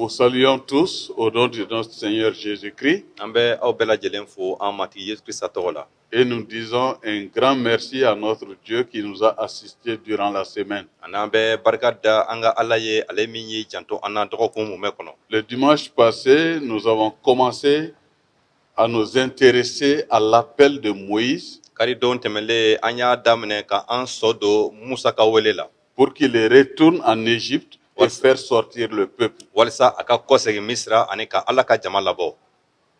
vous saluons tous au nom de notre Seigneur Jésus-Christ An bɛ aw bɛɛ lajɛlen fo an Matigi Yesu Krista tɔgɔ la. Et nous disons un grand merci à notre Dieu qui nous a assistés durant la semaine. Ani an bɛ barika da an ka Ala ye, ale min y'i janto an na dɔgɔkun mumɛ kɔnɔ. Le dimanche passé, nous avons commencé à nous intéresser à l'appel de Moïse Kari don tɛmɛlen, an y'a daminɛ ka an sɔ don Musa ka wele la pour qu'il retourne en Égypte et faire sortir le peuple. walisa a ka kɔsegin Misira ani ka Ala ka jama labɔ.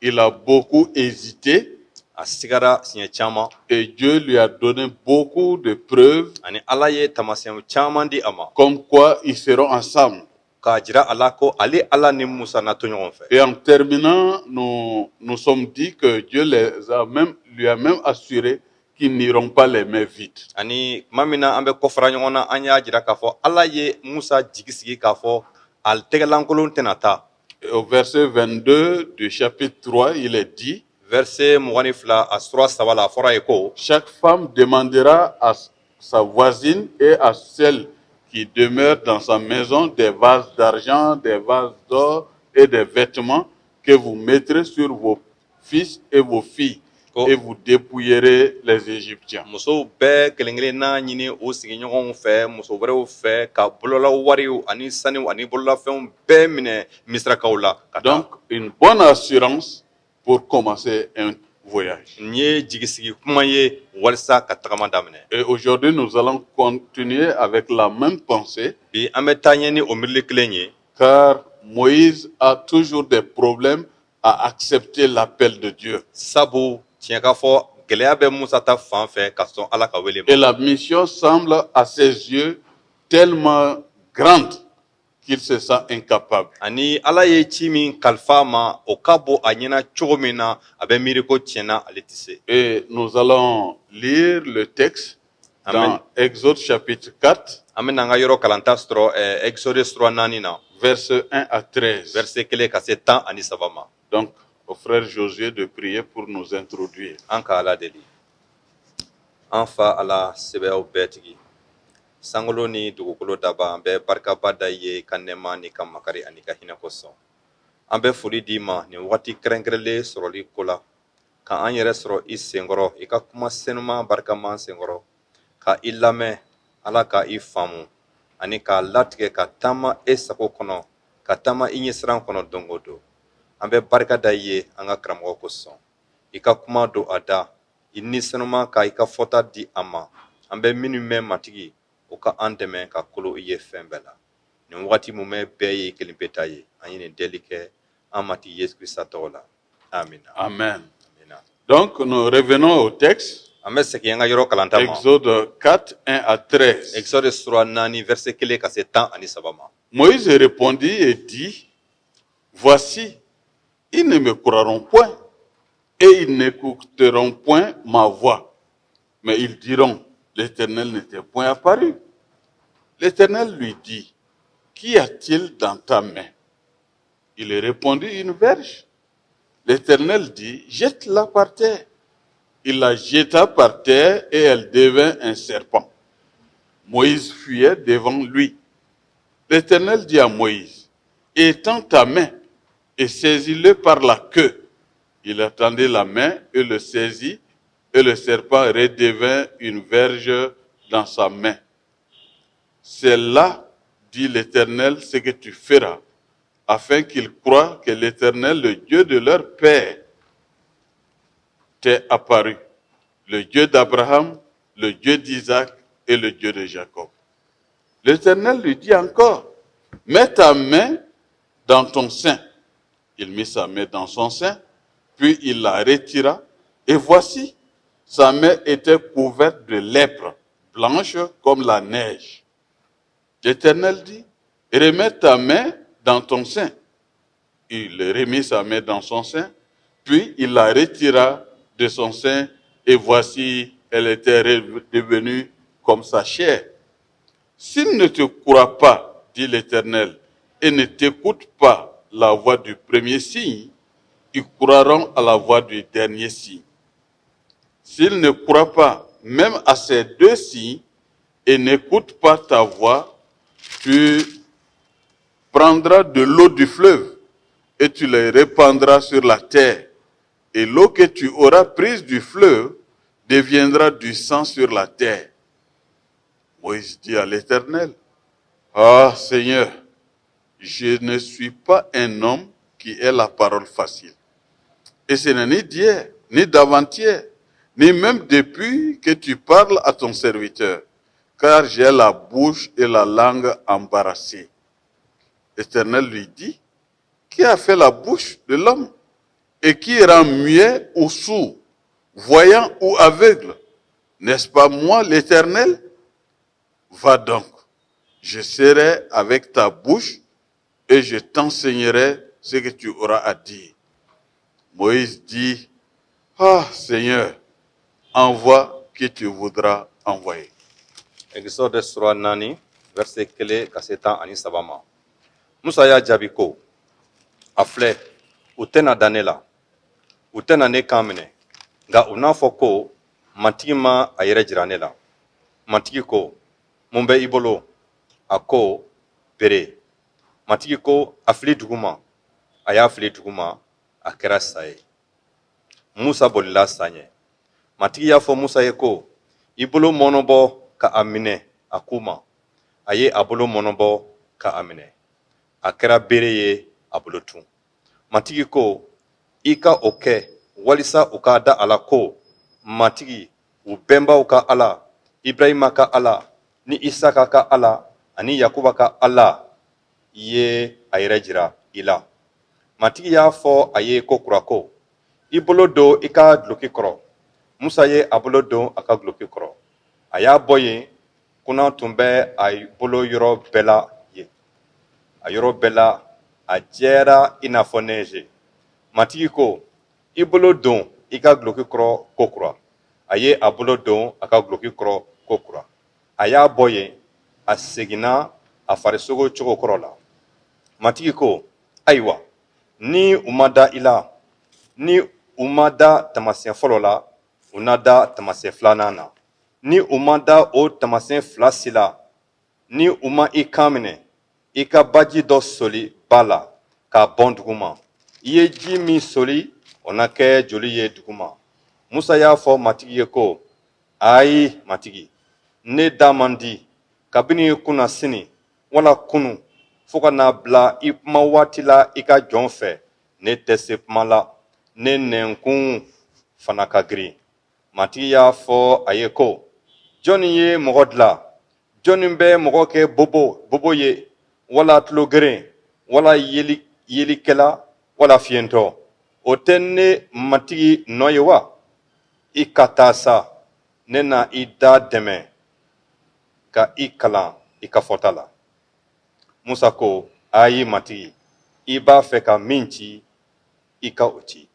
Il a beaucoup hésité A sigara siɲɛ caman et Dieu lui a donné beaucoup de preuves ani Ala ye taamasiyɛn caman di a ma comme quoi ils seront ensemble. k'a jira a la ko ale Ala ni Musa na to ɲɔgɔn fɛ. Et en terminant, nous nous sommes dit que Dieu lui a même assuré qu'ils n'iront pas les mains vides. Ani tuma min na an bɛ kɔfara ɲɔgɔn na, an y'a jira k'a fɔ Ala ye Musa jigi sigi k'a fɔ a tɛgɛlankolon tɛna taa. Et au verset 22 du chapitre 3, il est dit, Verset 22, a sura 3 la, a fɔra ye ko: Chaque femme demandera à sa voisine et à celle qui demeure dans sa maison des vases d'argent, des vases d'or et des vêtements que vous mettrez sur vos fils et vos filles Oh. et vous dépouillerez les Égyptiens. Musow bɛɛ kelen kelen n'a ɲini o sigiɲɔgɔnw fɛ, muso wɛrɛw fɛ, ka bolola wariw ani saniw ani bololafɛnw bɛɛ minɛ Misirakaw la ka taa. Donc, une bonne assurance pour commencer un voyage. Nin ye jigisigi kuma ye walisa ka tagama daminɛ. Et aujourd'hui, nous allons continuer avec la même pensée, Bi, an bɛ taa ɲɛ ni o miirili kelen ye, car Moïse a toujours des problèmes à accepter l'appel de Dieu. sabu tiɲɛ ka fɔ, gɛlɛya bɛ Musa ta fan fɛ ka sɔn Ala ka wele ma. Et la mission semble à ses yeux tellement grande qu'il se sent incapable. Ani Ala ye ci min kalifa a ma, o ka bon a ɲɛna cogo min na, a bɛ miiri ko tiɲɛna ale tɛ se. Et nous allons lire le texte Amen. dans Exode chapitre 4, An bɛna an ka yɔrɔ kalanta sɔrɔ Exode sura 4 na, versets 1 à 13. verset 1 ka se 13 ma. Donc, au frère Josué de prier pour nous introduire. An ka Ala deli. An Fa Ala, sɛbɛyaw bɛɛ tigi, sankolo ni dugukolo daba, an bɛ barikaba da i ye ka nɛɛma ni ka makari ani ka hinɛ kosɔn. An bɛ foli d'i ma nin wagati kɛrɛnkɛrɛnlen sɔrɔli ko la ka an yɛrɛ sɔrɔ i senkɔrɔ, i ka kuma senuma barikama senkɔrɔ, ka i lamɛn, Ala, ka i faamu ani k'a latigɛ ka taama e sago kɔnɔ, ka taama i ɲɛsiran kɔnɔ don o don. An bɛ barika da i ye an ka karamɔgɔ kosɔn. I ka kuma don a da, i ni senuma ka i ka fɔta di a ma. An bɛ minnu mɛn, Matigi, o ka an dɛmɛ ka kolo i ye fɛn bɛɛ la. Nin wagati mumɛ bɛɛ ye kelen pe ta ye. An ye nin deli kɛ an Matigi Yesu Krista tɔgɔ la, amina. Amen. Amina. Donc, nous revenons au texte. An bɛ segin an ka yɔrɔ kalanta ma. Exode 4, 1 à 13. Exode sura 4, verset 1 ka se 13 ma. Moïse répondit et dit, Voici, ils ne me croiront point et ils n'écouteront point ma voix. Mais ils diront, L'Éternel ne t'est point apparu. L'Éternel lui dit, Qu'y a-t-il dans ta main? Il répondit, Une verge. L'Éternel dit, Jette-la par terre. Il la jeta par terre et elle devint un serpent. Moïse fuyait devant lui. L'Éternel dit à Moïse, Étends ta main et saisis-le par la queue. Il étendit la main et le saisit, et le serpent redevint une verge dans sa main. C'est là, dit l'Éternel, ce que tu feras, afin qu'ils croient que l'Éternel, le Dieu de leur père, t'est apparu, le Dieu d'Abraham, le Dieu d'Isaac et le Dieu de Jacob. L'Éternel lui dit encore, Mets ta main dans ton sein. Il mit sa main dans son sein, puis il la retira, et voici, sa main était couverte de lèpre, blanche comme la neige. L'Éternel dit, Remets ta main dans ton sein. Il remit sa main dans son sein, puis il la retira de son sein, et voici, elle était devenue comme sa chair. S'ils ne te croient pas, dit l'Éternel, et ne t'écoutent pas la voix du premier signe, ils croiront à la voix du dernier signe. S'ils ne croient pas même à ces deux signes et n'écoutent pas ta voix, tu prendras de l'eau du fleuve et tu les répandras sur la terre. Et l'eau que tu auras prise du fleuve deviendra du sang sur la terre. Moïse dit à l'Éternel: Ah Seigneur, je ne suis pas un homme qui ait la parole facile. Et ce n'est ni d'hier, ni d'avant-hier, ni même depuis que tu parles à ton serviteur, car j'ai la bouche et la langue embarrassées. L'Éternel lui dit: Qui a fait la bouche de l'homme et qui rend muet ou sourd, voyant ou aveugle? N'est-ce pas moi, l'Éternel? Va donc, je serai avec ta bouche et je t'enseignerai ce que tu auras à dire. Moïse dit: Ah Seigneur, envoie qui tu voudras envoyer. Exode sura 4, verset 1 ka se 13 ma. Musa y'a jaabi ko: A filɛ, u tɛna da ne la, u tɛna ne kan minɛ, nka u n'a fɔ ko Matigi ma a yɛrɛ jira ne la. Matigi ko: Mun bɛ i bolo? A ko: Bere. Matigi ko: A fili duguma. A y'a fili duguma, a kɛra sa ye. Musa bolila sa ɲɛ. Matigi y'a fɔ Musa ye ko: I bolo mɔnɔbɔ ka a minɛ a ku ma. A ye a bolo mɔnɔbɔ ka a minɛ, a kɛra bere ye a bolo tun. Matigi ko: I ka o kɛ walisa u ka da a la ko Matigi, u bɛnbaw ka Ala, Ibrahima ka Ala ni Isaka ka Ala ani Yakuba ka Ala ye a yɛrɛ jira i la. Matigi y'a fɔ a ye ko kura ko: I bolo don i ka duloki kɔrɔ. Musa ye a bolo don a ka duloki kɔrɔ. A y'a bɔ yen, kunan tun bɛ a bolo yɔrɔ bɛɛ la yen, a yɔrɔ bɛɛ la, a jɛra i n'a fɔ neige. Matigi ko: I bolo don i ka duloki kɔrɔ ko kura. A ye a bolo don a ka duloki kɔrɔ ko kura. A y'a bɔ yen, a seginna a farisogo cogo kɔrɔ la. Matigi ko: Ayiwa, ni u ma da i la, ni u ma da taamasiyɛn fɔlɔ la, u na da taamasiyɛn filanan na. Ni u ma da o taamasiyɛn fila si la, ni u ma i kan minɛ, i ka baji dɔ soli ba la k'a bɔn duguma. I ye ji min soli, o na kɛ joli ye duguma. Musa y'a fɔ Matigi ye ko: Ayi Matigi, ne da man di. Kabini kunna sini wala kunu fo ka na bila i kuma waati la i ka jɔn fɛ, ne tɛ se kuma la, ne nɛnkun fana ka girin. Matigi y'a fɔ a ye ko: Jɔnni ye mɔgɔ dilan? Jɔnni bɛ mɔgɔ kɛ bobo bobo ye, wala tulogeren, wala yeli yelikɛla, wala fiyentɔ? O tɛ ne Matigi nɔ ye wa? I ka taa sa, ne na i da dɛmɛ ka i kalan i ka fɔta la. Musa ko: Ayi Matigi, i b'a fɛ ka min ci, i ka o ci.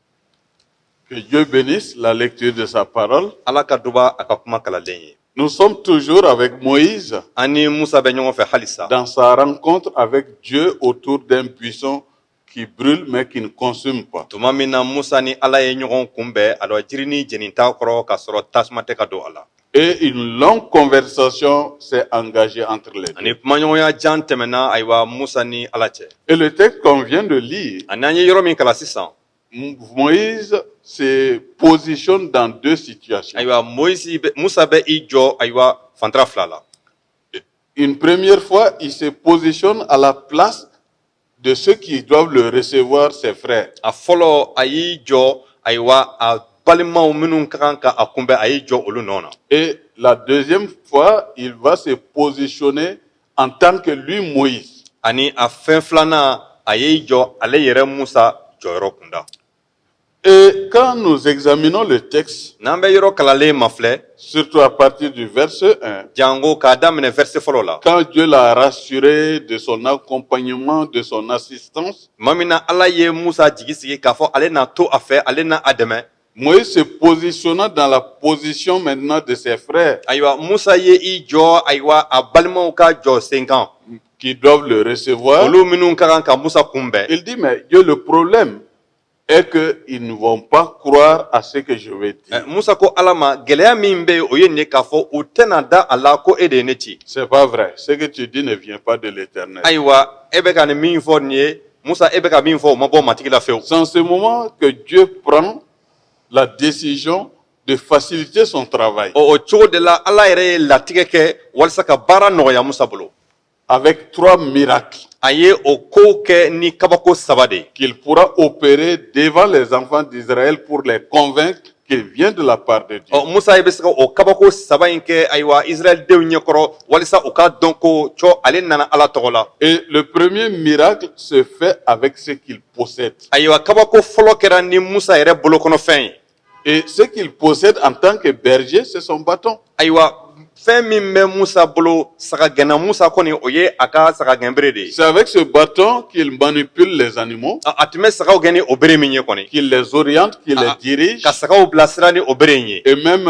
Que Dieu bénisse la lecture de sa parole. Ala ka duba a ka kuma kalalen ye. Nous sommes toujours avec Moïse An ni Musa bɛ ɲɔgɔn fɛ halisa dans sa rencontre avec Dieu autour d'un buisson qui brûle mais qui ne consume pas. Tuma min na Musa ni Ala ye ɲɔgɔn kunbɛn a dɔ jirini jenita kɔrɔ k'a sɔrɔ tasuma tɛ ka don a la. Et une longue conversation s'est engagée entre les deux. Ani kumaɲɔgɔnya jan tɛmɛna, ayiwa, Musa ni Ala cɛ. Et le texte qu'on vient de lire, Ani an ye yɔrɔ min kalan sisan, Moïse se positionne dans deux situations. ayiwa, Moïse bɛ, Musa bɛ i jɔ, ayiwa, fantara fila la. Une première fois, il se positionne à la place de ceux qui doivent le recevoir, ses frères. A fɔlɔ, a y'i jɔ, ayiwa, a balimaw minnu ka kan ka a kunbɛn, a y'i jɔ olu nɔ na. Et la deuxième fois, il va se positionner en tant que lui, Moïse. Ani a fɛn filanan, a y'i jɔ ale yɛrɛ Musa jɔyɔrɔ kunda. Et quand nous examinons le texte, N'an bɛ yɔrɔ kalalen ma filɛ, surtout à partir du verset 1, jango k'a daminɛ verset fɔlɔ la, quand Dieu l'a rassuré de son accompagnement, de son assistance, tuma min na Ala ye Musa jigi sigi k'a fɔ ale na to a fɛ, ale na a dɛmɛ, Moïse se positionna dans la position maintenant de ses frères ayiwa, Musa ye i jɔ, ayiwa, a balimaw ka jɔ sen kan, qui doivent le recevoir. olu minnu ka kan ka Musa kunbɛn. Il dit: Mais Dieu, le problème est qu'ils ne vont pas croire à ce que je vais dire. Musa ko Ala ma, gɛlɛya min bɛ yen, o ye nin ye k'a fɔ u tɛna da a la ko e de ye ne ci. C'est pas vrai. Ce que tu dis ne vient pas de l'Éternel. Ayiwa, e bɛ ka nin min fɔ nin ye, Musa, e bɛ ka min fɔ, o ma bɔ Matigi la fewu. C'est en ce moment que Dieu prend la décision de faciliter son travail O cogo de la, Ala yɛrɛ ye latigɛ kɛ walasa ka baara nɔgɔya Musa bolo avec trois miracles. A ye o kow kɛ ni kabako saba de ye qu'il pourra opérer devant les enfants d'Israël pour les convaincre qu'il vient de la part de Dieu. Ɔ, Musa ye bɛ se ka o kabako saba in kɛ, ayiwa, Israɛl denw ɲɛkɔrɔ, walasa u k'a dɔn ko cɔ ale nana Ala tɔgɔ la. Et le premier miracle se fait avec ce qu'il possède. Ayiwa, kabako fɔlɔ kɛra ni Musa yɛrɛ bolokɔnɔfɛn ye. Et ce qu'il possède en tant que berger, c'est son bâton. Ayiwa, fɛn min bɛ Musa bolo, sagagɛnna Musa kɔni, o ye a ka sagagɛnbere de ye. C'est avec ce bâton qu'il manipule les animaux, A tun bɛ sagaw gɛn ni o bere min ye kɔni, qu'il les oriente, qu'il les Ah, dirige. ka sagaw bilasira ni o bere in ye. Et même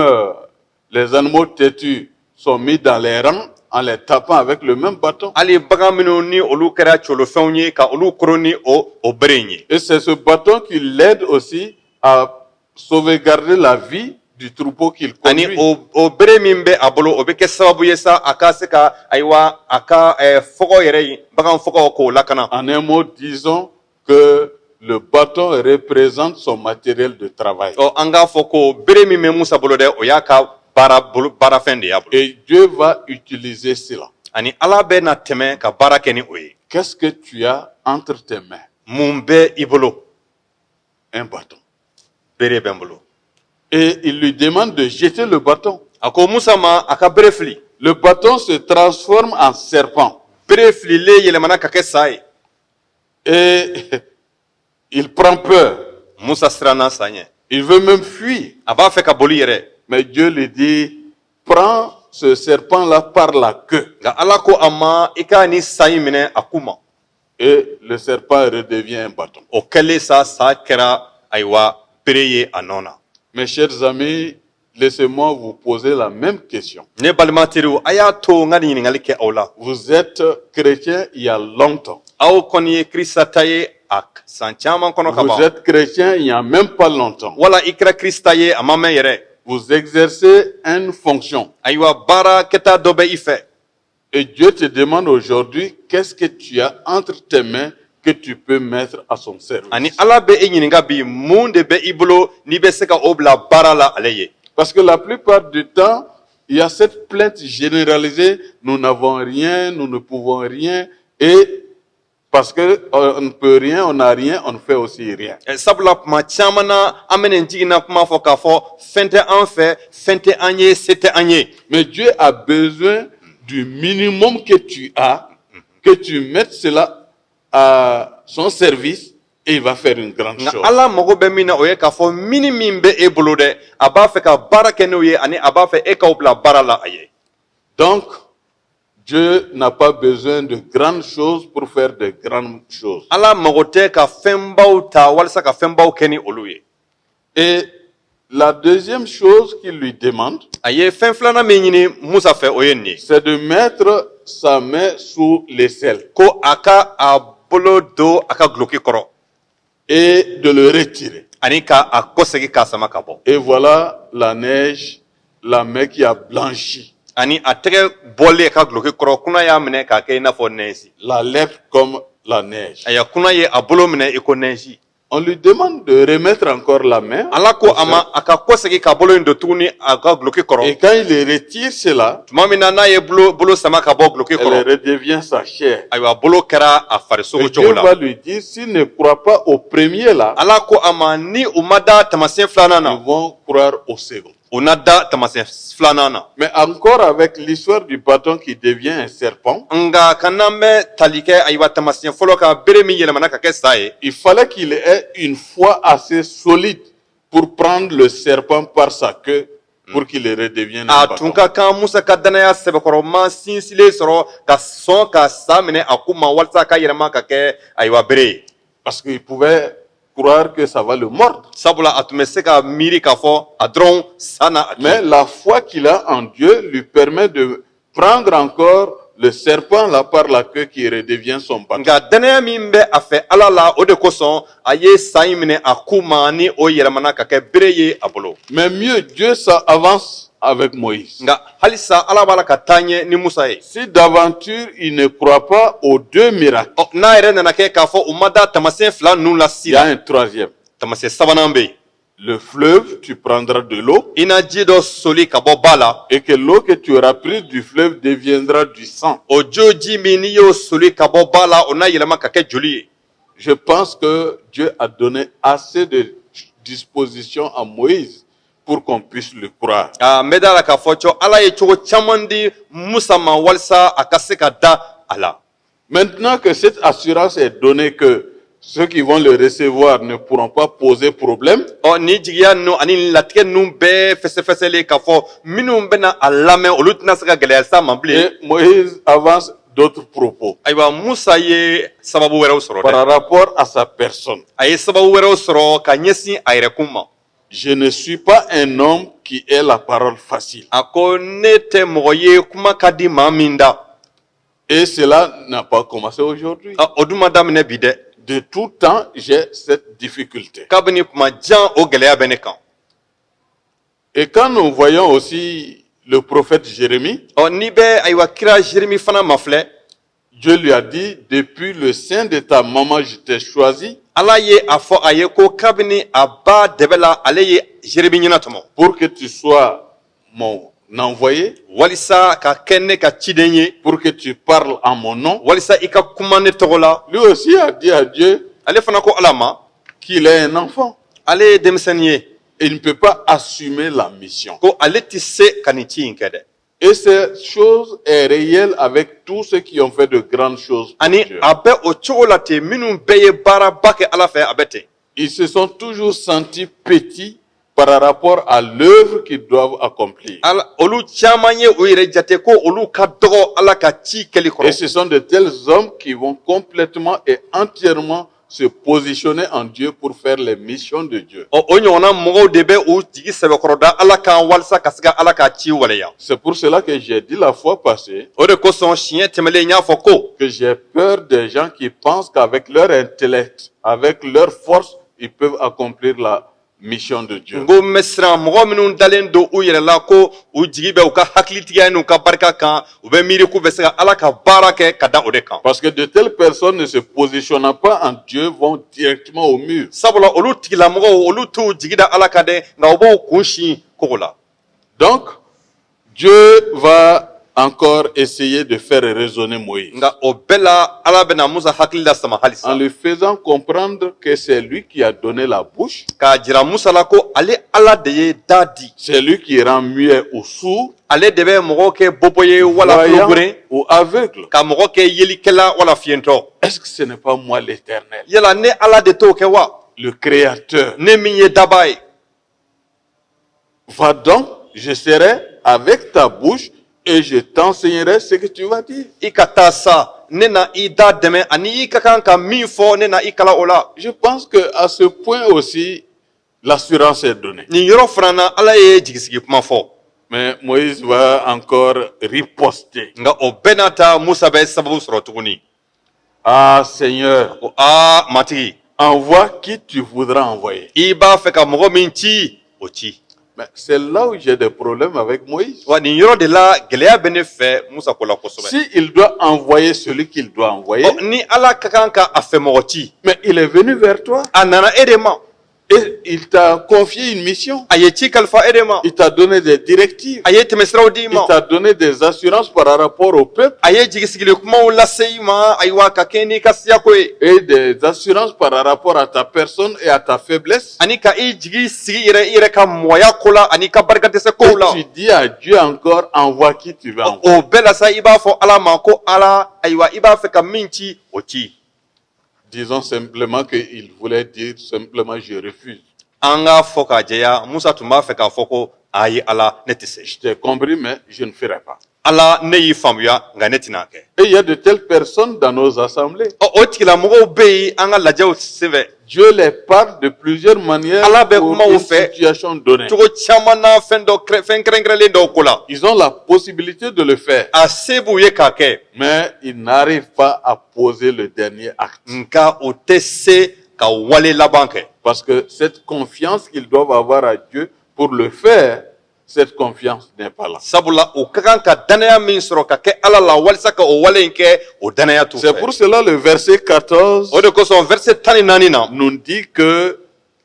les animaux têtus sont mis dans les rangs en les tapant avec le même bâton. Hali bagan minnu ni olu kɛra colofɛnw ye, ka olu koron ni o bere in ye. Et c'est ce bâton qui l'aide aussi à sauvegarder la vie du troupeau qu'il Ani conduit. o bere min bɛ a bolo, o bɛ kɛ sababu ye sa a ka se ka, ayiwa, a ka fɔgɔ yɛrɛ ye, bagan fɔgɔ, k'o lakana. En un mot, disons que le bâton représente son matériel de travail. Ɔ, an k'a fɔ ko bere min bɛ Musa bolo dɛ, o y'a ka baara bolo baarafɛn de y'a bolo. Et Dieu va utiliser cela. Ani Ala bɛ na tɛmɛ ka baara kɛ ni o ye. Qu'est-ce que tu as entre tes mains? Mun bɛ i bolo? Un bâton. Bere bɛ n bolo. Et il lui demande de jeter le bâton. A ko Musa ma a ka bere fili. Le bâton se transforme en serpent. Bere fililen yɛlɛmana ka kɛ sa ye. Et il prend peur. Musa siranna sa ɲɛ. Il veut même fuir. A b'a fɛ ka boli yɛrɛ. Mais Dieu lui dit, prends ce serpent-là par la queue. Nka Ala ko a ma, i k'a ni sa in minɛ a ku ma. Et le serpent redevient un bâton. O kɛlen sa, sa kɛra, ayiwa, bere ye a nɔ na. Mes chers amis, laissez-moi vous poser la même question. Ne balima teriw, a y'a to n ka nin ɲininkali kɛ aw la. Vous êtes chrétien il y a longtemps. Aw kɔni ye Krista ta ye a san caman kɔnɔ ka Vous ban, êtes chrétien il n'y a même pas longtemps. wala i kɛra Krista ye a ma mɛn yɛrɛ. Vous exercez une fonction. Ayiwa, baara kɛta dɔ bɛ i fɛ. Et Dieu te demande aujourd'hui, qu'est-ce que tu as entre tes mains que tu peux mettre à son service? Ani Ala bɛ e ɲininka bi, mun de bɛ i bolo n'i bɛ se ka o bila baara la ale ye? Parce que la plupart du temps, il y a cette plainte généralisée, nous n'avons rien, nous ne pouvons rien, et parce que on ne peut rien, on n'a rien, on ne fait aussi rien. Sabula kuma caman na, an bɛ nin jiginna kuma fɔ k'a fɔ fɛn tɛ an fɛ, fɛn tɛ an ye, se tɛ an ye. Mais Dieu a besoin du minimum que tu as, que tu mettes cela à son service, et il va faire une grande Nka chose. Ala mago bɛ min na, o ye k'a fɔ mini min bɛ e bolo dɛ, a b'a fɛ ka baara kɛ n'o ye, ani a b'a fɛ e k'aw bila baara la a ye. Donc, Dieu n'a pas besoin de grandes choses pour faire de grandes choses. Ala mago tɛ ka fɛnbaw ta walasa ka fɛnbaw kɛ ni olu ye. Et la deuxième chose qu'il lui demande, A ye fɛn filanan min ɲini Musa fɛ, o ye nin ye: c'est de mettre sa main sous l'aisselle ko a ka a bolo don a ka guloki kɔrɔ et de le retirer. ani ka a kɔsegin k'a sama ka bɔ. Et voilà la neige, la main qui a blanchi, Ani a tɛgɛ bɔlen ka guloki kɔrɔ, kuna y'a minɛ k'a kɛ i n'a fɔ nɛzi. la lèpre comme la neige. Ayiwa, kuna ye a bolo minɛ i ko nɛzi. On lui demande de remettre encore la main. Ala ko a ma a ka kɔsegin ka bolo in don tuguni a ka guloki kɔrɔ. Et quand il retire cela, Tuma min na n'a ye bolo sama ka bɔ guloki elle kɔrɔ, redevient sa chair. ayiwa, bolo kɛra a farisogo Et cogo Dieu la. va lui dire, s'il ne croit pas au premier là, Ala ko a ma, ni u ma da taamasiyɛn filanan na, ils vont croire au second. u na da taamasiyɛn filanan na. Mais encore avec l'histoire du bâton qui devient un serpent, Nka ka n'an bɛ tali kɛ, ayiwa, taamasiyɛn fɔlɔ kan, bere min yɛlɛmana ka kɛ sa ye, il fallait qu'il ait une foi assez solide pour prendre le serpent par sa queue pour qu'il redevienne un a bâton. tun ka kan Musa ka danaya sɛbɛkɔrɔma sinsinlen sɔrɔ ka sɔn ka sa minɛ a ku ma walasa a ka yɛlɛma ka kɛ, ayiwa, bere ye. Parce qu'il pouvait croire que ça va le mordre. Sabula a tun bɛ se ka miiri k'a fɔ a dɔrɔn sa na a kin. Mais la foi qu'il a en Dieu lui permet de prendre encore le serpent là par la queue qui redevient son bâton. Nka danaya min bɛ a fɛ Ala la, o de kosɔn a ye sa in minɛ a ku ma, ni o yɛlɛmana ka kɛ bere ye a bolo. Mais mieux, Dieu, ça avance avec Moïse. Nka halisa Ala b'a la ka taa ɲɛ ni Musa ye. Si d'aventure il ne croit pas aux deux miracles, Ɔ, n'a yɛrɛ nana kɛ k'a fɔ u ma da taamasiyɛn fila ninnu la il y a sisan, un troisième. taamasiyɛn sabanan bɛ yen. Le fleuve, tu prendras de l'eau I na ji dɔ soli ka bɔ ba la, et que l'eau que tu auras prise du fleuve deviendra du sang. O jo ji min n'i y'o soli ka bɔ ba la, o n'a yɛlɛma ka kɛ joli ye. Je pense que Dieu a donné assez de dispositions à Moïse pour qu'on puisse le croire. Aa, n bɛ da la k'a fɔ cɔ Ala ye cogo caman di Musa ma walisa a ka se ka da a la. Maintenant que cette assurance est donnée, que ceux qui vont le recevoir ne pourront pas poser problème, Ɔ, nin jigiya ninnu ani nin latigɛ ninnu bɛɛ fɛsɛfɛsɛlen k'a fɔ minnu bɛna a lamɛn, olu tɛna se ka gɛlɛya s'a ma bilen. et Moïse avance d'autres propos Ayiwa, Musa ye sababu wɛrɛw sɔrɔ dɛ. par rapport à sa personne. A ye sababu wɛrɛw sɔrɔ ka ɲɛsin a yɛrɛkun ma. Je ne suis pas un homme qui ait la parole facile. A ko ne tɛ mɔgɔ ye kuma ka di maa min da. Et cela n'a pas commencé aujourd'hui. Ɔ, o dun ma daminɛ bi dɛ. De tout temps, j'ai cette difficulté. Kabini kuma jan, o gɛlɛya bɛ ne kan. Et quand nous voyons aussi le prophète Jérémie, Ɔ, n'i bɛ ayiwa kira Jeremi fana mafilɛ, Dieu lui a dit, depuis le sein de ta maman, je t'ai choisi Ala ye a fɔ a ye ko kabini a ba dɛbɛ la, ale ye Jeremi ɲɛnatɔmɔ pour que tu sois mon envoyé, walisa ka kɛ ne ka ciden ye, pour que tu parles en mon nom. walisa i ka kuma ne tɔgɔ la. Lui aussi a dit à Dieu Ale fana ko Ala ma qu'il est un enfant. ale ye denmisɛnnin ye. Et il ne peut pas assumer la mission. Ko ale tɛ se ka nin ci in kɛ dɛ. Et cette chose est réelle avec tous ceux qui ont fait de grandes choses pour Ani Dieu. a bɛ o cogo la ten, minnu bɛɛ ye baaraba kɛ Ala fɛ, a bɛ ten. Ils se sont toujours sentis petits par rapport à l'œuvre qu'ils doivent accomplir. Ala olu caman ye u yɛrɛ jate ko olu ka dɔgɔ Ala ka ci kɛli Et kɔrɔ. ce sont de tels hommes qui vont complètement et entièrement se positionner en Dieu pour faire les missions de Dieu. Ɔ, o ɲɔgɔnna mɔgɔw de bɛ u jigi sɛbɛkɔrɔda Ala kan walisa ka se ka Ala ka ci waleya. C'est pour cela que j'ai dit la fois passée O de kosɔn siɲɛ tɛmɛlen n y'a fɔ ko que j'ai peur des gens qui pensent qu'avec leur intellect, avec leur force, ils peuvent accomplir la mission de Dieu. N ko n bɛ siran mɔgɔ minnu dalen don u yɛrɛ la ko u jigi bɛ u ka hakilitigiya n'u ka barika kan, u bɛ miiri k'u bɛ se ka Ala ka baara kɛ ka da o de kan. Parce que de telles personnes ne se positionnant pas en Dieu vont directement au mur. Sabula olu tigilamɔgɔw, olu t'u jigi da Ala kan dɛ, nka u b'u kun sin kogo la. Donc, Dieu va encore essayer de faire raisonner Moïse Nka o bɛɛ la, Ala bɛna Musa hakili la sama halisa en lui faisant comprendre que c'est lui qui a donné la bouche, k'a jira Musa la ko ale Ala de ye da di, c'est lui qui rend muet ou sourd, ale de bɛ mɔgɔw kɛ bobo ye wala voyant tulogeren, ou aveugle. ka mɔgɔ kɛ yelikɛla wala fiyentɔ. Est-ce que ce n'est pas moi l'Éternel, Yala ne Ala de t'o kɛ wa, le Créateur? ne min ye daba ye? Va donc, je serai avec ta bouche et je t'enseignerai ce que tu vas dire. I ka taa sa, ne na i da dɛmɛ, ani i ka kan ka min fɔ, ne na i kala o la. Je pense que à ce point aussi, l'assurance est donnée. Nin yɔrɔ fana na, Ala ye jigisigi kuma fɔ. Mais Moïse va encore riposter. Nka o bɛɛ n'a ta, Musa bɛ sababu sɔrɔ tuguni. Ah Seigneur, Ko aa Matigi, envoie qui tu voudras envoyer. i b'a fɛ ka mɔgɔ min ci, o ci. Mais c'est là où j'ai des problèmes avec Moïse. Wa nin yɔrɔ de la, gɛlɛya bɛ ne fɛ Musa ko la kosɛbɛ. Si il doit envoyer celui qu'il doit envoyer, Ɔ, ni Ala ka kan ka a fɛ mɔgɔ ci, mais il est venu vers toi a nana e de ma et il t'a confié une mission. A ye ci kalifa e de ma. Il t'a donné des directives. A ye tɛmɛsiraw d'i Il ma. t'a donné des assurances par rapport au peuple A ye jigisigili kumaw lase i ma, ayiwa, ka kɛ n'i ka siyako ye, et des assurances par rapport à ta personne et à ta faiblesse. ani ka i jigi sigi yɛrɛ i yɛrɛ ka mɔgɔya ko la ani ka barikadɛsɛ kow la. Et tu dis à Dieu encore, envoie qui tu veux envoyer. O bɛɛ la sa, i b'a fɔ Ala ma ko Ala, ayiwa, i b'a fɛ ka min ci, o ci. Disons simplement qu'il voulait dire simplement je refuse. An k'a fɔ k'a jɛya, Musa tun b'a fɛ k'a fɔ ko ayi Ala, ne tɛ se. Je t'ai compris, mais je ne ferai pas. Ala, ne y'i faamuya, nka ne tɛna kɛ. Et il y a de telles personnes dans nos assemblées. Ɔ, o tigilamɔgɔw bɛ yen an ka lajɛw senfɛ. Dieu les parle de plusieurs manières Ala bɛ pour kuma u une fɛ situation donnée. cogo caman na, fɛn dɔ fɛn kɛrɛnkɛrɛnlen dɔw ko la. Ils ont la possibilité de le faire, A se b'u ye k'a kɛ, mais ils n'arrivent pas à poser le dernier acte. nka o tɛ se ka wale laban kɛ. Parce que cette confiance qu'ils doivent avoir à Dieu pour le faire, cette confiance n'est pas là. Sabula u ka kan ka danaya min sɔrɔ ka kɛ Ala la walisa ka o wale in kɛ, o danaya t'u C'est fɛ. pour cela le verset 14 O de kosɔn verset 14 na, nous dit que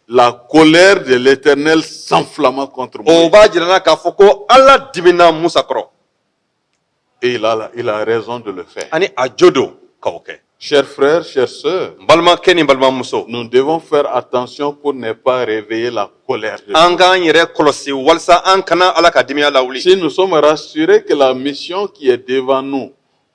la colère de l'Éternel s'enflamma contre o Moïse. b'a jira n na k'a fɔ ko Ala dimina Musa kɔrɔ. Et il a raison de le faire. Ani a jo don ka o kɛ. Chers frères, chères sœurs, N balimakɛ ni balimamuso, nous devons faire attention pour ne pas réveiller la colère de Dieu. an k'an yɛrɛ kɔlɔsi walisa an kana Ala ka dimiya lawuli. Si nous sommes rassurés que la mission qui est devant nous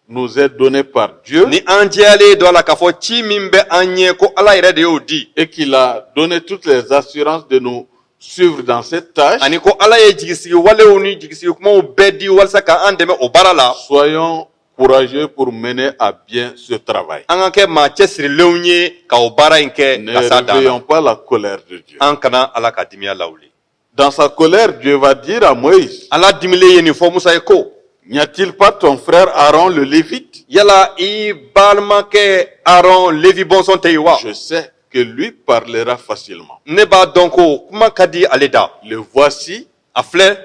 nous est donnée par Dieu Ni an jɛyalen don a la k'a fɔ ci min bɛ an ɲɛ, ko Ala yɛrɛ de y'o di, et qu'il a donné toutes les assurances de nous suivre dans cette tâche, ani ko Ala ye jigisigi walew ni jigisigi kumaw bɛɛ di walisa k'an dɛmɛ o baara la, soyons courageux pour mener à bien ce travail. an ka kɛ maa cɛsirilenw ye ka o baara in kɛ Ne ka s'a dan na. réveillons pas la colère de Dieu. An kana Ala ka dimiya lawuli. Dans sa colère, Dieu va dire à Moïse, Ala dimilen ye nin fɔ Musa ye ko: N'y a-t-il pas ton frère Aaron le Lévite? Yala i balimakɛ Aron, Levi bɔnsɔn, tɛ yen wa? Je sais que lui parlera facilement. Ne b'a dɔn ko kuma ka di ale da. Le voici A filɛ,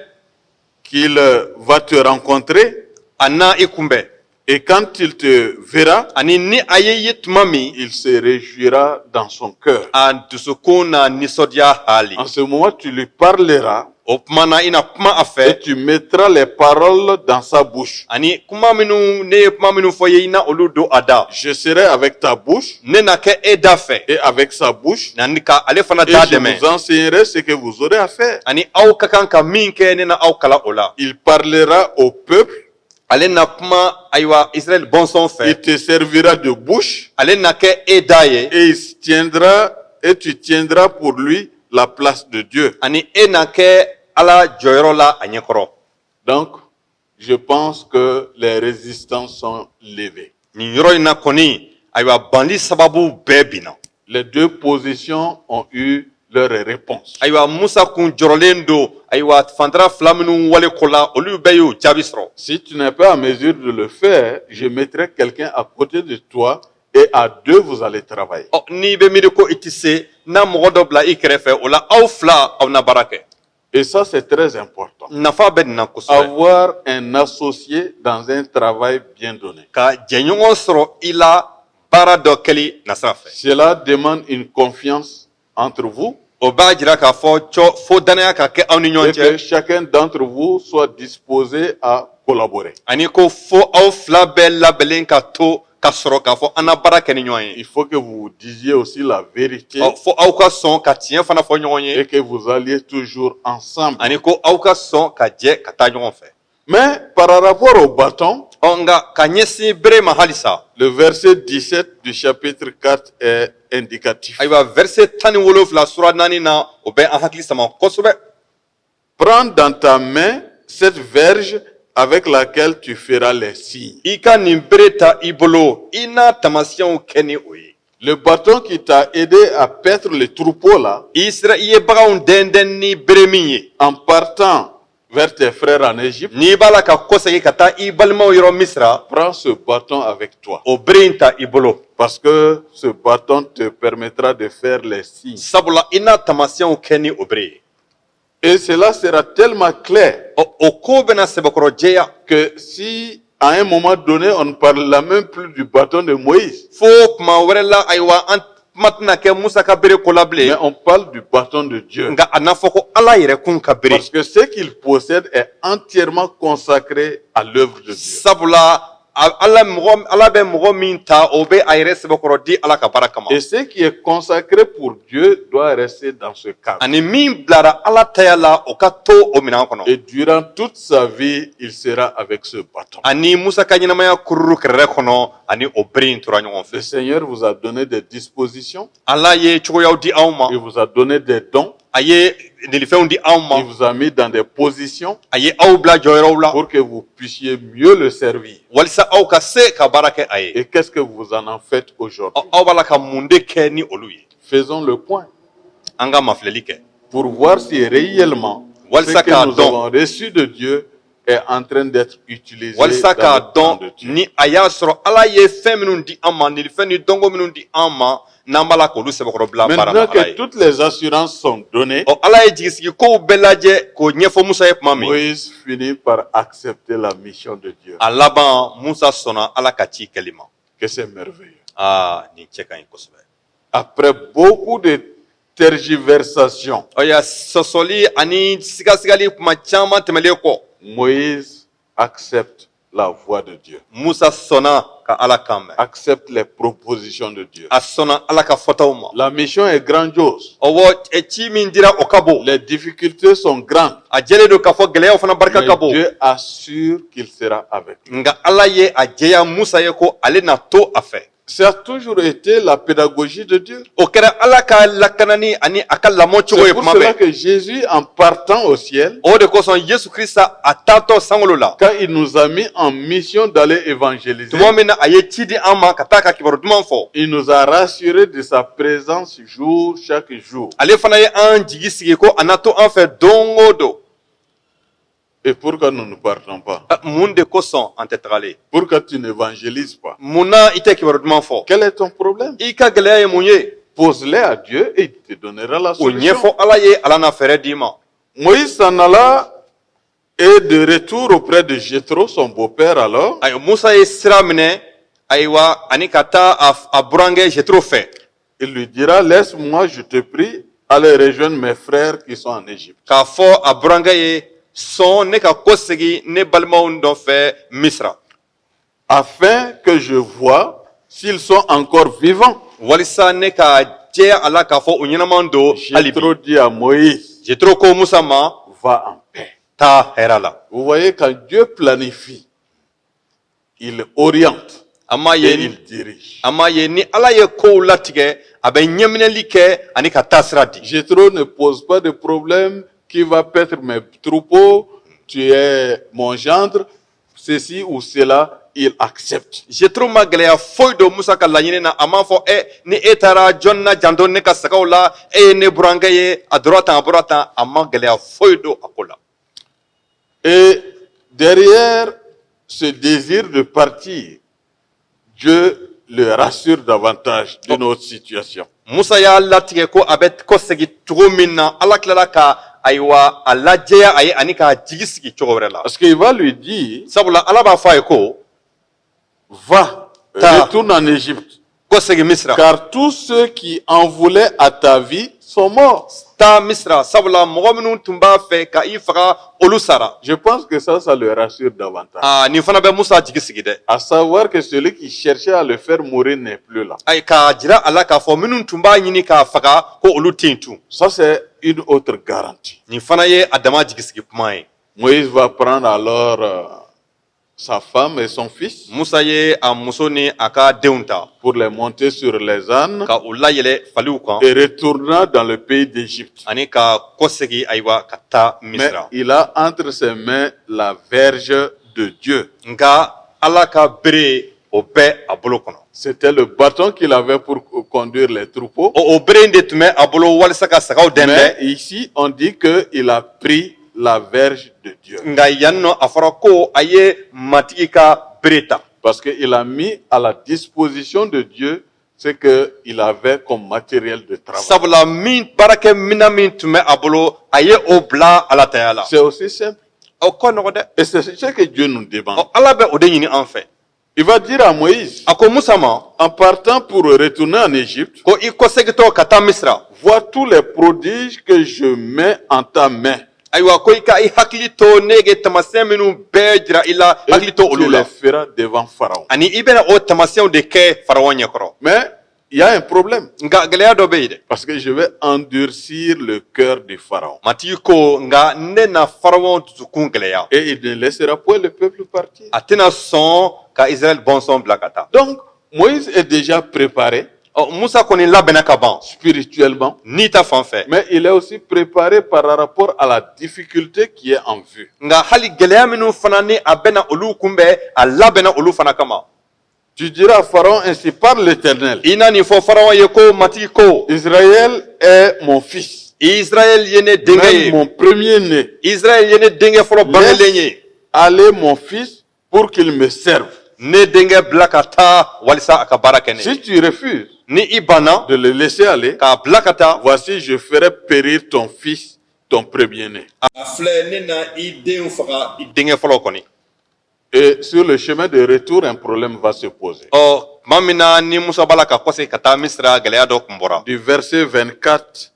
qu'il va te rencontrer a na i kunbɛn, et quand il te verra, ani ni a ye ye tuma min, il se réjouira dans son cœur. a dusukun na nisɔndiya haali. En ce moment, tu lui parleras O tuma na, i na kuma a fɛ, et tu mettras les paroles dans sa bouche. ani kuma minnu ne ye kuma minnu fɔ ye, i na olu don a da. Je serai avec ta bouche Ne na kɛ e da fɛ et avec sa bouche ani ka ale fana et da je dɛmɛ, vous enseignerai ce que vous aurez à faire. ani aw ka kan ka min kɛ, ne na aw kalan o la. Il parlera au peuple, Ale na kuma, ayiwa, Israɛl bɔnsɔn fɛ. Il te servira de bouche Ale na kɛ e da ye, et il se tiendra et tu tiendras pour lui la place de Dieu. ani e na kɛ Ala jɔyɔrɔ la a ɲɛkɔrɔ. Donc, je pense que les résistances sont levées. Nin yɔrɔ in na kɔni, ayiwa, banli sababu bɛɛ binna. Les deux positions ont eu leur réponse. Ayiwa, Musa kun jɔrɔlen don, ayiwa, fantara fila minnu wale ko la, olu bɛɛ y'o jaabi sɔrɔ. Si tu n'es pas en mesure de le faire, je mettrai quelqu'un à côté de toi et à deux vous allez travailler. Ɔ, n'i bɛ miiri ko i tɛ se, n'a mɔgɔ dɔ bila i kɛrɛfɛ, o la aw fila, aw na baara kɛ. Et ça, c'est très important. Nafa bɛ nin na kosɛbɛ. Avoir un associé dans un travail bien donné. Ka jɛɲɔgɔn sɔrɔ i la baara dɔ kɛli nasira fɛ. Cela demande une confiance entre vous O b'a jira k'a fɔ cɔ fo danaya ka kɛ aw ni ɲɔgɔn et que cɛ, chacun d'entre vous soit disposé à collaborer. ani ko fo aw fila bɛɛ labɛnlen ka to ka sɔrɔ k'a fɔ an na baara kɛ ni ɲɔgɔn ye. Il faut que vous disiez aussi la vérité Ɔ, fo aw ka sɔn ka tiɲɛ fana fɔ ɲɔgɔn ye, et que vous alliez toujours ensemble. ani ko aw ka sɔn ka jɛ ka taa ɲɔgɔn fɛ. Mais par rapport au bâton, Ɔ, nka ka ɲɛsin bere ma halisa, le verset 17 du chapitre 4 est indicatif. ayiwa, verset 17, sura 4 na, o bɛ an hakili sama kosɛbɛ. Prends dans ta main cette verge avec laquelle tu feras les signes. I ka nin bere ta i bolo, i n'a tamasiyɛnw kɛ ni o ye. Le bâton qui t'a aidé à paître le troupeau là, I sera i ye baganw dɛndɛn ni bere min ye, en partant vers tes frères en Égypte, n'i b'a la ka kɔsegin ka taa i balimaw yɔrɔ Misira, prends ce bâton avec toi. o bere in ta i bolo. Parce que ce bâton te permettra de faire les signes. Sabula i n'a tamasiyɛnw kɛ ni o bere ye. Et cela sera tellement clair Ɔ, o ko bɛna sɛbɛkɔrɔ jɛya que si à un moment donné on ne parle même plus du bâton de Moïse, fo tuma wɛrɛ la, ayiwa, an kuma tɛna kɛ Musa ka bere ko la bilen, mais on parle du bâton de Dieu. nka a n'a fɔ ko Ala yɛrɛ kun ka bere. Parce que ce qu'il possède est entièrement consacré à l'œuvre de Dieu. Sabula Ala mɔgɔ, Ala bɛ mɔgɔ min ta, o bɛ a yɛrɛ sɛbɛkɔrɔ di Ala ka baara kama. Et ce qui est consacré pour Dieu doit rester dans ce cadre. Ani min bilara Ala taya la, o ka to o minɛn kɔnɔ. Et durant toute sa vie, il sera avec ce bâton. Ani Musa ka ɲɛnamaya kururu kɛrɛrɛ kɔnɔ, ani o bere in tora ɲɔgɔn Le fɛ. Seigneur vous a donné des dispositions, Ala ye cogoyaw di aw ma, il vous a donné des dons. a ye nilifɛnw di anw ma. Il vous a mis dans des positions A ye aw bila jɔyɔrɔw la pour que vous puissiez mieux le servir. walisa aw ka se ka baara kɛ a ye. Et qu'est-ce que vous en faites aujourd'hui? Aw b'a la ka mun de kɛ ni olu ye? Faisons le point An ka mafilɛli kɛ pour voir si réellement ce walisa que k'a nous dɔn avons reçu de Dieu est en train d'être utilisé walisa dans k'a le plan dɔn de Dieu. ni a y'a sɔrɔ Ala ye fɛn minnu di an ma, nilifɛn ni dɔnko minnu di an ma, n'an b'a la k'olu sɛbɛkɔrɔ bila baara la Maintenant Ala que ye. toutes les assurances sont données, Ɔ, Ala ye jigisigi kow bɛɛ lajɛ k'o ɲɛfɔ Musa ye tuma min, Moïse finit par accepter la mission de Dieu. a laban, Musa sɔnna Ala ka ci kɛli ma. Que c'est merveilleux. Aa, nin cɛ ka ɲi kosɛbɛ. Après beaucoup de tergiversations, Ɔ ya, sɔsɔli ani sigasigali kuma caman tɛmɛlen kɔ, Moïse accepte la voix de Dieu, Musa sɔnna ka Ala kan mɛn, accepte les propositions de Dieu. A sɔnna Ala ka fɔtaw ma. La mission est grandiose. Ɔwɔ, ci min dira, o ka bon. Les difficultés sont grandes. A jɛlen don k'a fɔ gɛlɛyaw fana barika ka Mais bon. Dieu assure qu'il sera avec lui. Nka Ala ye a jɛya Musa ye ko ale na to a fɛ. Ça a toujours été la pédagogie de Dieu. O kɛra Ala ka lakanani ani a ka lamɔ cogo C'est ye pour kuma cela bɛɛ. que Jésus, en partant au ciel, O de kosɔn Yesu Krista, a taatɔ sankolo la, quand il nous a mis en mission d'aller évangéliser, tuma min na a ye ci di an ma ka taa ka kibaru duman fɔ, il nous a rassurés de sa présence jour, chaque jour. ale fana ye an jigi sigi ko a na to an fɛ don o don. Et pourquoi nous ne partons pas? Mun de kosɔn an tɛ tagalen? Pourquoi tu n'évangélises pas? Mun na i tɛ kibaru duman fɔ? Quel est ton problème? I ka gɛlɛya ye mun ye? Pose-les à Dieu et il te donnera la O solution. ɲɛfɔ Ala ye, Ala na fɛɛrɛ d'i ma. Moïse s'en alla et de retour auprès de Jéthro, son beau-père alors, Ayiwa, Musa ye sira minɛ, ayiwa, ani ka taa a burankɛ Jetro fɛ. Il lui dira, laisse-moi, je te prie, aller rejoindre mes frères qui sont en Égypte. K'a fɔ a burankɛ ye: sɔn ne ka kɔsegin ne balimaw nɔfɛ Misira, Afin que je vois s'ils sont encore vivants. walisa ne ka jɛya a la k'a fɔ u ɲɛnaman don hali bi. Jéthro dit à Moïse, Jetro ko Musa ma: va en paix. Taa hɛrɛ la. Vous voyez, quand Dieu planifie, il oriente An m'a et ye il dirige. An m'a ye, ni Ala ye kow latigɛ, a bɛ ɲɛminɛli kɛ ani ka taa sira di. Jéthro ne pose pas de problème: qui va paître mes troupeaux, tu es mon gendre, ceci ou cela, il accepte. Jetro ma gɛlɛya foyi don Musa ka laɲini na. A m'a fɔ: ɛ, ni e taara, jɔn na janto ne ka sagaw la? E ye ne burankɛ ye. A dɔrɔn tan, a bɔra tan. A ma gɛlɛya foyi don a ko la. Et derrière ce désir de partir, Dieu le rassure davantage d'une autre situation. Musa y'a latigɛ ko a bɛ kɔsegin cogo min na, Ala tilala ka, ayiwa, a lajɛya a ye ani k'a jigi sigi cogo wɛrɛ la. Parce qu'il va lui dire, Sabula Ala b'a fɔ a ye ko: va, retourne en Égypte. Kɔsegin Misira. Car tous ceux qui en voulaient à ta vie sont morts. Taa Misira, sabula mɔgɔ minnu tun b'a fɛ ka i faga, olu sara. Je pense que ça le rassure davantage. Aa, nin fana bɛ Musa jigi sigi dɛ. À savoir que celui qui cherchait à le faire mourir n'est plus là. Ayi, k'a jira a la k'a fɔ minnu tun b'a ɲini k'a faga, ko olu tɛ yen tun. Ça, c'est une autre garantie. Nin fana ye a dama jigi sigi kuma ye. Moïse va prendre alors sa femme et son fils Musa ye a muso ni a ka denw ta pour les monter sur les ânes ka u layɛlɛ faliw kan et retourna dans le pays d'Égypte. ani ka kɔsegi, ayiwa, ka taa Mais Misira. il a entre ses mains la verge de Dieu. Nka Ala ka bere, o bɛ a bolo kɔnɔ. C'était le bâton qu'il avait pour conduire les troupeaux. O bere in de tun bɛ a bolo walisa ka sagaw dɛn Mais dɛ. ici, on dit qu'il a pris la verge de Dieu. Nka yan nɔ, a fɔra ko a ye Matigi ka bere ta. Parce qu'il a mis à la disposition de Dieu ce qu'il avait comme matériel de travail. Sabula min baarakɛ minɛn min tun bɛ a bolo, a ye o bila Ala taya la. C'est aussi simple. O kɔ nɔgɔ dɛ. Et c'est ce que Dieu nous demande. Ɔ, Ala bɛ o de ɲini an fɛ. Il va dire à Moïse, A ko Musa ma, en partant pour retourner en Égypte, ko i kɔsegintɔ ka taa Misira, vois tous les prodiges que je mets en ta main. ayiwa, ko i ka i hakili to ne ye taamasiyɛn minnu bɛɛ jira i la, Et hakili to tu olu les la, feras devant Pharaon. ani i bɛna o taamasiyɛnw de kɛ Farawɔn ɲɛkɔrɔ. Mais il y a un problème. Nka gɛlɛya dɔ bɛ yen dɛ. Parce que je vais endurcir le cœur du Pharaon. Matigi ko: nka ne na Farawɔn dusukun gɛlɛya. Et il ne laissera point le peuple partir. A tɛna sɔn ka Israɛl bɔnsɔn bila ka taa. Donc, Moïse est déjà préparé. Ɔ, Musa kɔni labɛnna ka ban spirituellement, ni ta fan fɛ, mais il est aussi préparé par rapport à la difficulté qui est en vue. Nka hali gɛlɛya minnu fana ni a bɛna olu kunbɛn, a labɛnna olu fana kama. Tu diras à Pharaon: ainsi parle l'Éternel. I na nin fɔ Faraon ye ko Matigi ko: Israël est mon fils, Israɛl ye ne denkɛ même ye, mon premier-né. Israɛl ye ne denkɛ fɔlɔ bangelen ye. Laisse aller mon fils pour qu'il me serve. Ne denkɛ bila ka taa walisa a ka baara kɛ ne Si ye. tu refuses Ni i banna de le laisser aller, k'a bila ka taa, voici, je ferai périr ton fils, ton premier-né. A filɛ, ne na i den faga, i denkɛ fɔlɔ kɔni. Et sur le chemin de retour, un problème va se poser. Ɔ, tuma min na ni Musa b'a la ka kɔsegin ka taa Misira, gɛlɛya dɔ kun bɔra. Du verset 24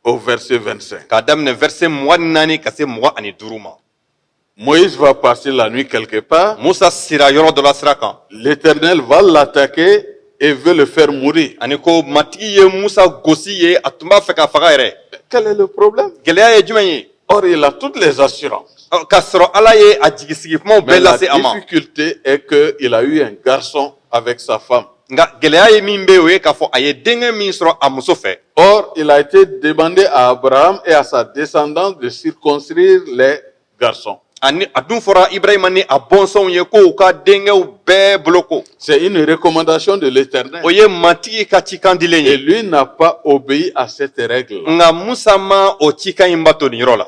au verset 25. K'a daminɛ verset 24 ka se 25 ma. Moïse va passer la nuit quelque part. Musa sira yɔrɔ dɔ la sira kan. L'Éternel va l'attaquer et veut le faire mourir. Ani ko Matigi ye Musa gosi ye, a tun b'a fɛ ka faga yɛrɛ. Quel est le problème? Gɛlɛya ye jumɛn ye? Or, il a toutes les assurances. Ɔ, k'a sɔrɔ Ala ye a jigisigi kumaw Mais bɛɛ la lase a ma. difficulté est qu'il a eu un garçon avec sa femme. Nka gɛlɛya ye min bɛ yen, o ye k'a fɔ a ye denkɛ min sɔrɔ a muso fɛ. Or, il a été demandé à Abraham et à sa descendance de circoncire les garçons. Ani a dun fɔra Ibrahima ni a bɔnsɔnw ye ko u ka denkɛw bɛɛ boloko. C'est une recommandation de l'Éternel. O ye Matigi ka cikan dilen Et ye. lui n'a pas obéi à cette règle. Nka Musa ma o cikan in bato nin yɔrɔ la.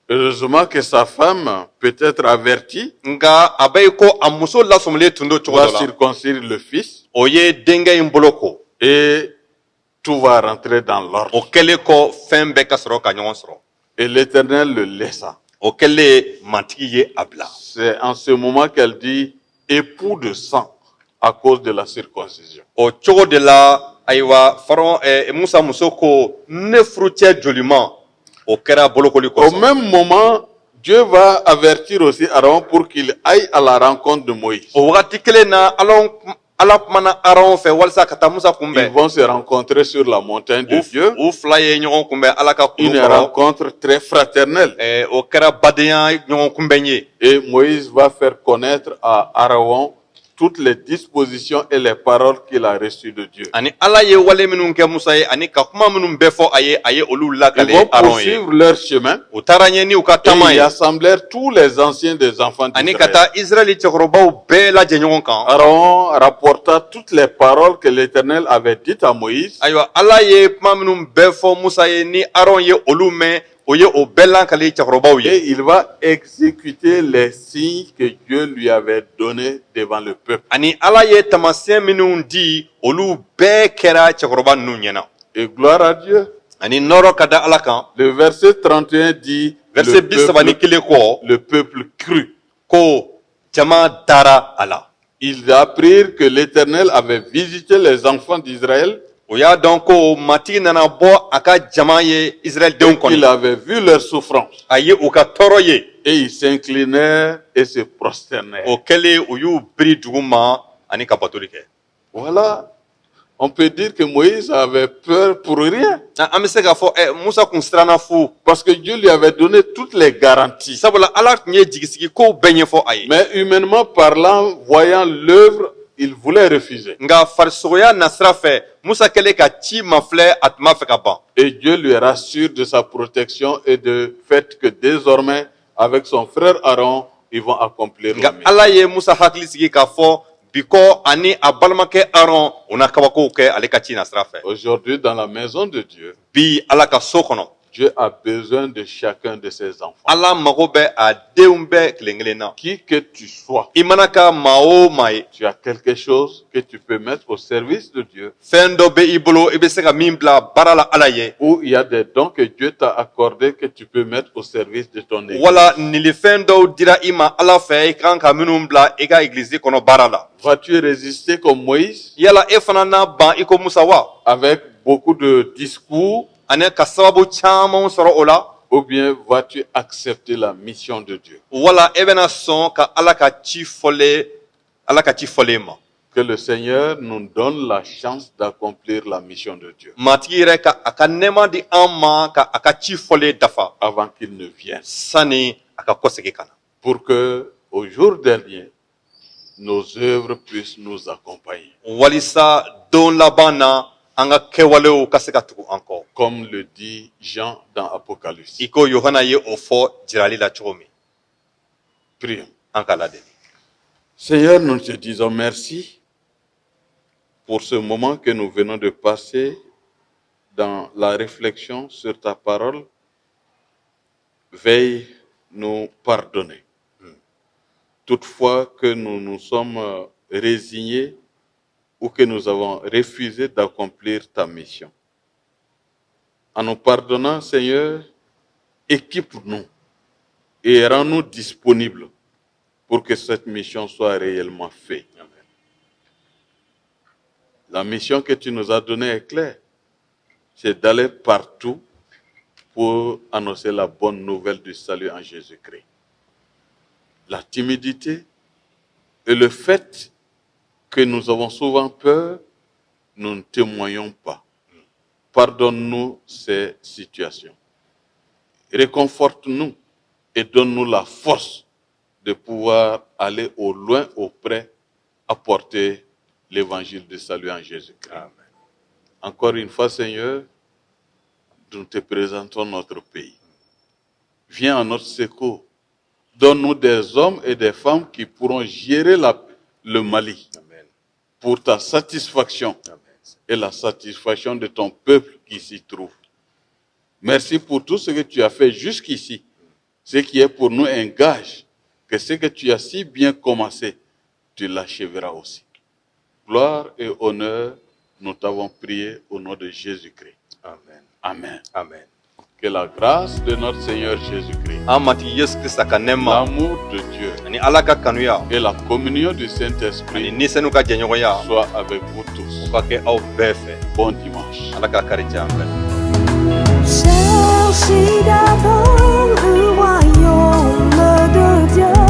Heureusement que sa femme, peut-être avertie, Nka a bɛ ko a muso lasɔminen tun don cogo va dɔ la, circoncire le fils o ye denkɛ in boloko. et tout va rentrer dans l'ordre. O kɛlen kɔ, fɛn bɛɛ ka sɔrɔ ka ɲɔgɔn sɔrɔ. Et l'Éternel le laissa. O kɛlen, Matigi ye a bila. C'est en ce moment qu'elle dit époux de sang à cause de la circoncision. O cogo de la, ayiwa, Faron Musa muso ko ne furucɛ jolima, o kɛra bolokoli Au kosɔn. même moment, Dieu va avertir aussi Aaron pour qu'il aille à la rencontre de Moïse. O wagati kelen na, Ala kumana Aron fɛ walasa ka taa Musa Ils kunbɛn. vont se rencontrer sur la montagne de Dieu. U fila ye ɲɔgɔn kunbɛn Ala ka kulu Une kɔrɔ. rencontre très fraternelle. O kɛra badenya ɲɔgɔn kunbɛn ye. Et Moïse va faire connaître à Aaron toutes les dispositions et les paroles qu'il a reçues de Dieu. Ani Ala ye wale minnu kɛ Musa ye ani ka kuma minnu bɛɛ fɔ a ye, a ye olu Ils lakale vont Aron ye. poursuivre leur chemin U taara ɲɛ ni u ka et taama ils ye assemblèrent tous les anciens des enfants ani ka d'Israël. taa Israɛli cɛkɔrɔbaw bɛɛ lajɛ ɲɔgɔn kan. Aaron rapporta toutes les paroles que l'Éternel avait dites à Moïse. Ayiwa, Ala ye kuma minnu bɛɛ fɔ Musa ye, ni Aron ye olu mɛn, o ye o bɛɛ lakale cɛkɔrɔbaw ye. Et il va exécuter les signes que Dieu lui avait donnés devant le peuple. Ani Ala ye taamasiyɛn minnu di, olu bɛɛ kɛra cɛkɔrɔba ninnu ɲɛna. Et gloire à Dieu. Ani nɔrɔ ka da Ala kan. Le verset 31 dit: Verset le 31 peuple, kɔ, le peuple crut. ko jama dara a la. Ils apprirent que l'Éternel avait visité les enfants d'Israël, O y'a dɔn ko Matigi nana bɔ a ka jama ye, Israɛl denw qu'il kɔni. avait vu leur souffrance. A ye u ka tɔɔrɔ ye. Et ils s'inclinèrent et se prosternèrent. O kɛlen, u y'u biri dugu ma ani ka batoli kɛ. Voilà. On peut dire que Moïse avait peur pour rien. An bɛ se k'a fɔ Musa kun siranna fu. Parce que Dieu lui avait donné toutes les garanties. Sabula Ala tun ye jigisigi kow bɛɛ ɲɛfɔ a ye. Mais humainement parlant, voyant l'œuvre, il voulait refuser. Nka farisogoya nasira fɛ, Musa kɛlen ka ci mafilɛ, a tun b'a fɛ ka ban. Et Dieu lui rassure de sa protection et de fait que désormais, avec son frère Aaron, ils vont accomplir Nka la mission. Ala ye Musa hakili sigi k'a fɔ bi kɔ, ani a balimakɛ Aron, o na kabakow kɛ ale ka ci nasira fɛ. Aujourd'hui, dans la maison de Dieu, Bi, Ala ka so kɔnɔ, Dieu a besoin de chacun de ses enfants. Ala mago bɛ a denw bɛɛ kelen kelen na. Qui que tu sois, I mana ka maa o maa ye, tu as quelque chose que tu peux mettre au service de Dieu, fɛn dɔ bɛ i bolo i bɛ se ka min bila baara la Ala ye, ou il y a des dons que Dieu t'a accordés que tu peux mettre au service de ton église. Wala nilifɛn dɔw dira i ma Ala fɛ, i kan ka minnu bila i ka egilizi kɔnɔ baara la. Vas-tu résister comme Moïse Yala e fana n'a ban i ko Musa wa, avec beaucoup de discours, ani ka sababu caman sɔrɔ o la, ou bien vas-tu accepter la mission de Dieu? Wala e bɛna sɔn ka Ala ka ci fɔlen, Ala ka ci fɔlen ma? Que le Seigneur nous donne la chance d'accomplir la mission de Dieu Matigi yɛrɛ ka a ka nɛɛma di an ma ka a ka ci fɔlen dafa avant qu'il ne vienne. sani a ka kɔsegin ka na. Pour que au jour dernier, nos œuvres puissent nous accompagner. Walisa don laban na, An ka kɛwalew ka se ka tugu an kɔ, comme le dit Jean dans Apocalypse. I ko Yohana ye o fɔ Jirali la cogo min. Prions. An ka ladeli. Seigneur, nous te disons merci pour ce moment que nous venons de passer dans la réflexion sur ta parole. Veuille nous pardonner. Toutefois que nous nous sommes résignés ou que nous avons refusé d'accomplir ta mission. En nous pardonnant, Seigneur, équipe-nous et rends-nous disponibles pour que cette mission soit réellement faite. Amen. La mission que tu nous as donnée est claire. C'est d'aller partout pour annoncer la bonne nouvelle du salut en Jésus-Christ. La timidité et le fait que nous avons souvent peur, nous ne témoignons pas. Pardonne-nous ces situations. Réconforte-nous et donne-nous la force de pouvoir aller au loin, au près, apporter l'évangile du salut en Jésus-Christ. Amen. Encore une fois, Seigneur, nous te présentons notre pays. Viens en notre secours. Donne-nous des hommes et des femmes qui pourront gérer le Mali Amen. Pour ta satisfaction Amen. Et la satisfaction de ton peuple qui s'y trouve. Merci pour tout ce que tu as fait jusqu'ici, ce qui est pour nous un gage que ce que tu as si bien commencé, tu l'achèveras aussi. Gloire et honneur, nous t'avons prié au nom de Jésus-Christ. Amen. Amen. Amen. Que la grâce de notre Seigneur Jésus-Christ, An Matigi Yesu Krista ka nɛɛma, l'amour de Dieu ani Ala ka kanuya, et la communion du ani Saint-Esprit Ni Senu ka jɛɲɔgɔnya soient avec vous tous. o ka kɛ aw bɛɛ fɛ. Bon dimanche. Ala ka kari diya an bɛɛ. Cherchez d'abord le royaume de Dieu.